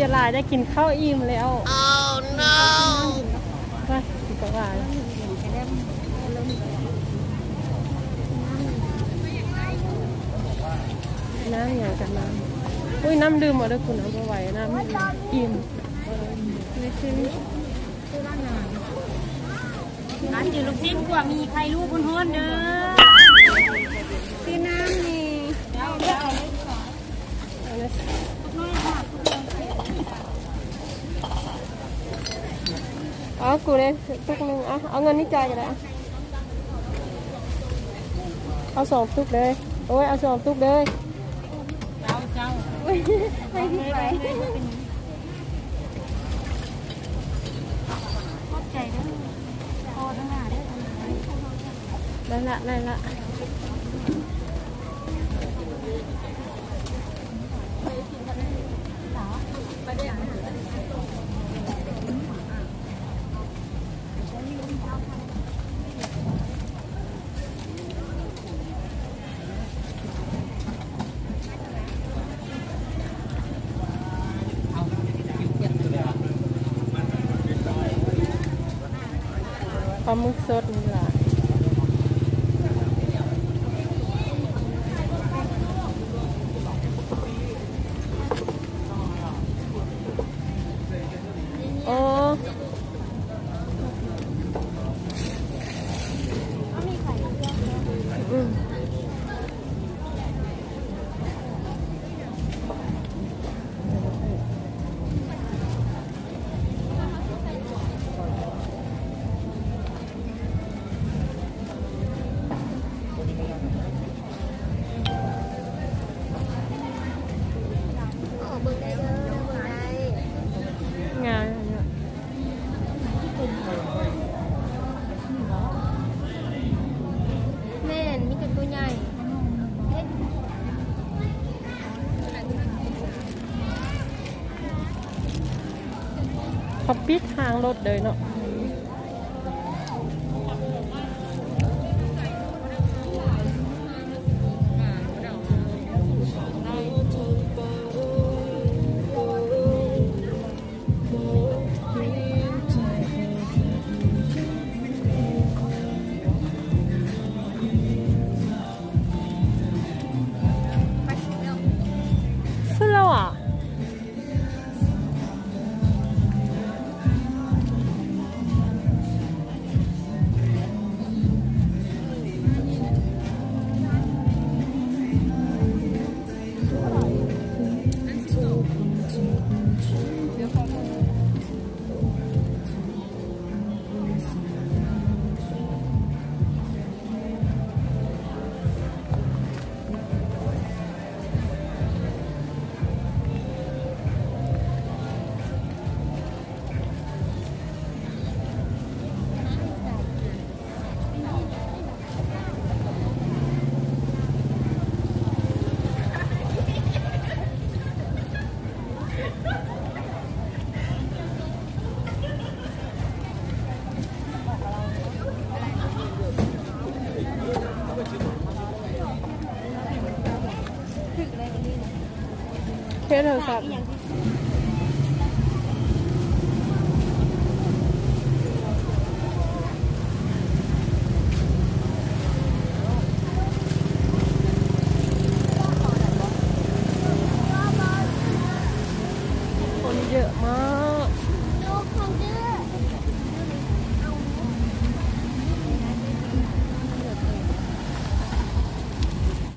ຈະຫຼາຍ ໄດ້ກິນເຂົ້າອີ່ມແລ້ວ. Oh no! ໄປ ກິນກັບຫວານ. ນ້ຳຫຍັງກັນນະ? ອຸ້ຍ ນ້ຳດື່ມເອົາເດີ້ຄຸນ ເອົາບໍ່ໄຫວ ນ້ຳອີ່ມ. ຮ້ານຈື່ລູກຊິ້ນ ຂົ້ວໝີ່ໄຂ່ລູກຮ້ອນໆເດີ້. ຊື້ນ້ຳແດ່. ເອົາເດີ້. ເອົາ ກູເດ້ ຕຸກໜຶ່ງ. ເອົາ ເອົາເງິນນີ້ຈ່າຍກໍໄດ້. ເອົາສອງຕຸກເລີຍ. ໂອ້ຍ ເອົາສອງຕຸກເລີຍ. ເຈົ້າ ເຈົ້າ ໃຫ້ທີ່ໄປ. ຂອບໃຈເດີ້. ພໍທັງຫຼາຍເດີ້. ໄດ້ລະ ໄດ້ລະ. ປາໝຶກສົດນີ້ລະ. ອໍ ອືມ. ງາມເນາະ. ແມ່ນ ມີແຕ່ຕົວໃຫຍ່. ເຂົາປິດທາງລົດເລີຍເນາະ. ສຸດແລ້ວຫວາ? ເຄສໂທລະສັບ ຄົນເຍອະມາ